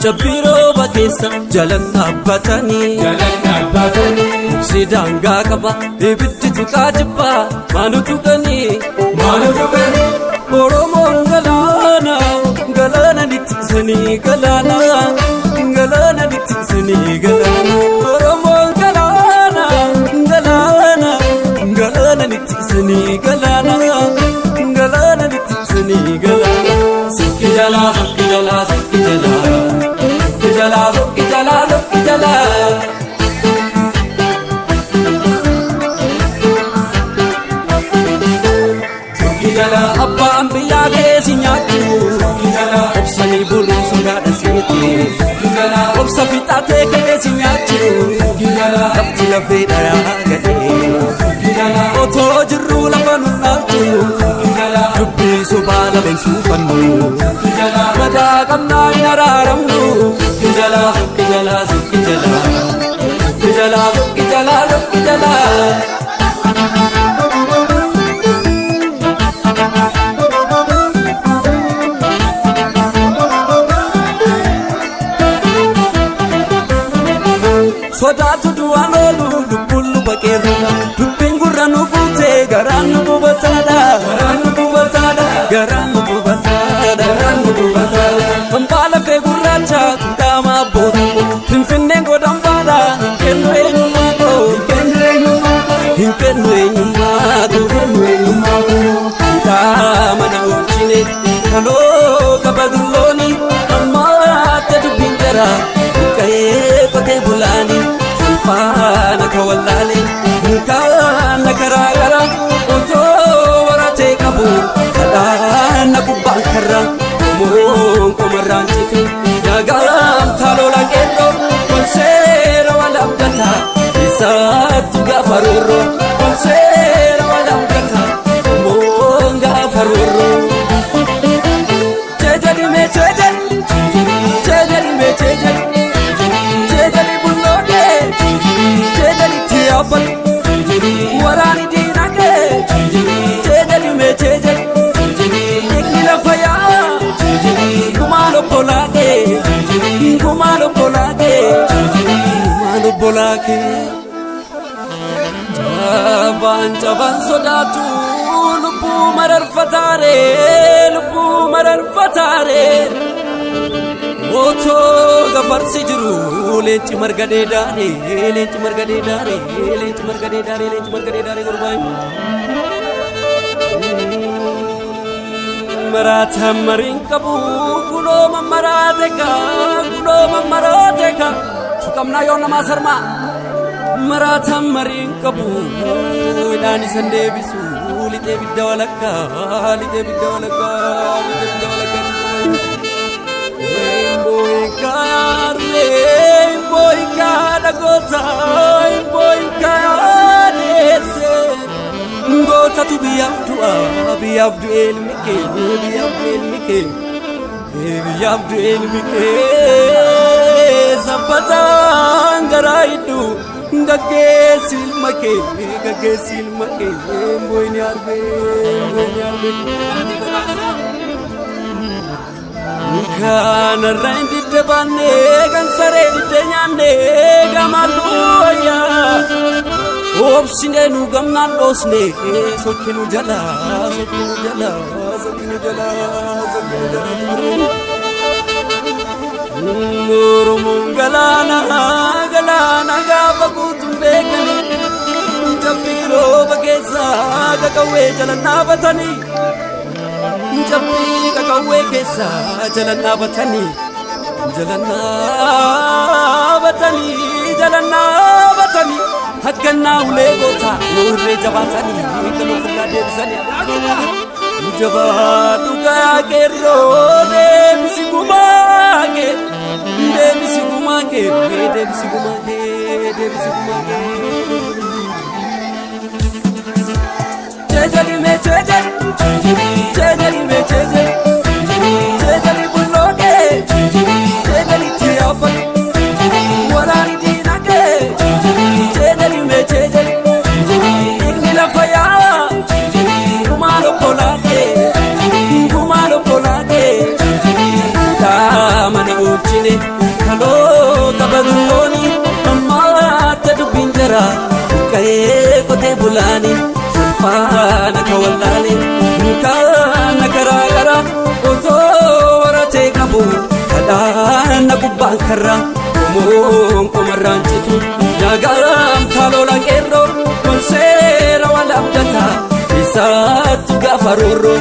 Cabbii rooba keessa jalan dhaabbatanii. Jalan dhaabbatanii. Obsi daangaa qaba ibiddi tuqaa jibbaa maanu tuqanii. Maanu tuqanii. Oromoon galaana galaana littisanii galaana galaana littisanii galaana. Oromoon galaana galaana galaana littisanii galaana galaana littisanii galaana. Sokki jalaa sokki jalaa sokki jalaa sokki jalaa sokki jalaa sokki jalaa. Sokki jalaa. Abbaan biyyaa keessi nyaachuu Sokki jalaa. obsanii buluun sodaadha siiti. Sokki jalaa. Obsa fixatee keessi nyaachuu Sokki jalaa. lafti lafee dhayaa gadhee. Sokki jalaa. Otoo jirruu lafa nu dhaaltu Sokki jalaa. dubbii sobaa laban suufannu. Sokki jalaa. Madaa qabnaa hin araaramnu. Sokki jalaa. Sokki jalaa sokki jalaa sokki jalaa sokki jalaa sokki jalaa. Sodaatu du'aan oolu lubbuun nu baqeerra dubbiin gurra nu buutee garaan nu gubataadha. Garaan nu gubataadha. Garaan nu gubataadha. Garaan nu gubataadha. Hambaa lafee gurraacha kudhaama abboota Finfinneen godhan baadha hin kennu eenyummaa koo Hin kennu eenyummaa koo. hin kennu eenyummaa koo Hin kennu eenyummaa koo. Hidhaa mana oolchine kaloo qaba dullooni ammaatti dubbiin jara buqqa'ee qotee bulaani salphaana ka wallaale mukaana karaa gara otoo waratee qabu kadhaana gubbaan karra qomoon qomarraan cite yaagaam taalola qeerroo ol seera wal abdata isaattu gaafa roorroo ol seera wal abdata qomoon gaafa roorroo. Jejeli mee jejeli jejeli mee jejeli jejeli bulloodee jejeli tiyaabal waraani diinagdee jejeli mee jejeli dhiigni lafa yaa gumaan obbolaakee gumaan obbolaakee gumaan obbolaakee. Cabaan cabaan sodaatu lubbuu mararfataaree lubbuu mararfataaree otoo gafarsi jiru leenci marga dheedaaree leenci marga dheedaaree leenci marga dheedaaree leenci marga dheedaaree gurbaan. Maraataan mariin qabu kunoo mammaraate kaa kunoo mammaraate kaa tuqamnaa yoo namaa sarmaa. Maraataan mariin qabu hidhaan isan deebisu lixee bidda walakkaa lixee bidda walakkaa lixee bidda walakkaa. Booyinkaa armee booyinkaa dhagoota booyinkaa deesse gootatu biyyaaf du'a biyyaaf du'e ilmi kee biyyaaf du'e ilmi kee biyyaaf du'e ilmi kee sabbataan garaa hidhu gaggeessi ilma kee gaggeessi ilma kee booyini arbee booyini arbee. Kanarra hin didde baannee kan saree didde nyaannee gamalluu wayyaa. Obsinee nu gamnaan dhoosne sochi nu jala sochi nu jala sochi nu jala sochi nu jala. Oromoon galaana galaana gaafa guutuun beekanii cabbii rooba keessa qaqawwee jala dhaabatanii. Cabbii qaqawwee keessa jala dhaabatanii jala dhaabatanii jala dhaabatanii haggannaa ulee goota yoo irree jabaatanii kan ofirraa deebisanii. Jabaa dhugaa qeerroo deebisi gumaa kee deebisi gumaa kee deebisi gumaa kee deebisi gumaa kee. Jejeli mee jejeli jejeli mee jejeli jejeli bulloodee jejeli tiyaafal waraani diinagdee jejeli mee jejeli dhiigni lafa yaa gumaan obbolaakee gumaan obbolaakee hidhaa mana oolchine Afaan akka wallaalee kaan karaa karaa otoo baratee qabu kadhaan gubbaan karraa qomoon qomarraan citu yaagaram taaloola qeerroo kun seera wal abdataa isaattu gaafa roorroo.